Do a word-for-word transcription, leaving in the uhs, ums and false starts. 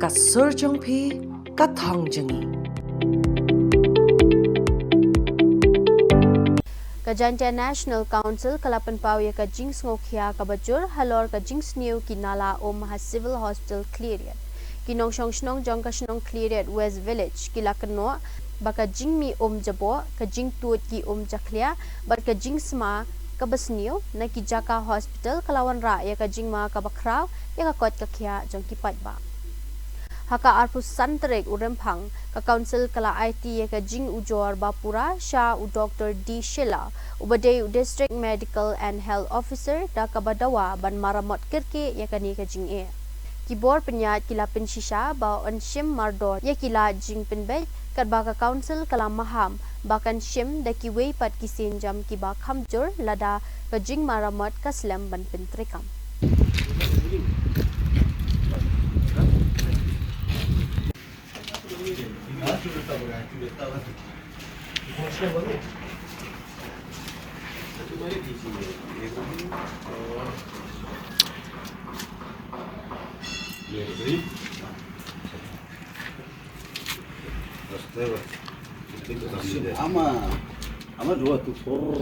Ka sur jong phi, ka thong jong ngi. Ka Jaintia National Council ka la pynpaw ïa ka jingsngewkhia kaba jur halor ka jingsniew ki nala um ha Civil Hospital Khliehriat. Ki nongshong shnong jong ka shnong Khliehriat West Village ki la kynnoh ba ka jingmih um jaboh, ka jingtuid ki um jakhlia bad ka jingsma kaba sniew na ki jaka hospital ka la wanrah ïa ka jingma kaba khraw ïa ka koit ka khiah jong ki paidbah. Ha ka arphew san tarik u Rymphang, ka Council ka la aiti ïa ka jingujor ba pura sha u Doktor D Shylla, uba dei u District Medical and Health Officer, da kaba dawa ban maramot kyrkieh ïa kane ka jingeh. Ki bor pynïaid ki la pynshisha ba yn shim mardor ïa ki lad jingpynbeit, katba ka Council ka la maham ba kan shim da kiwei pat ki sienjam kiba kham jur lada ka jingmaramot ka slem ban pyntreikam. Ama, ama dua tu por.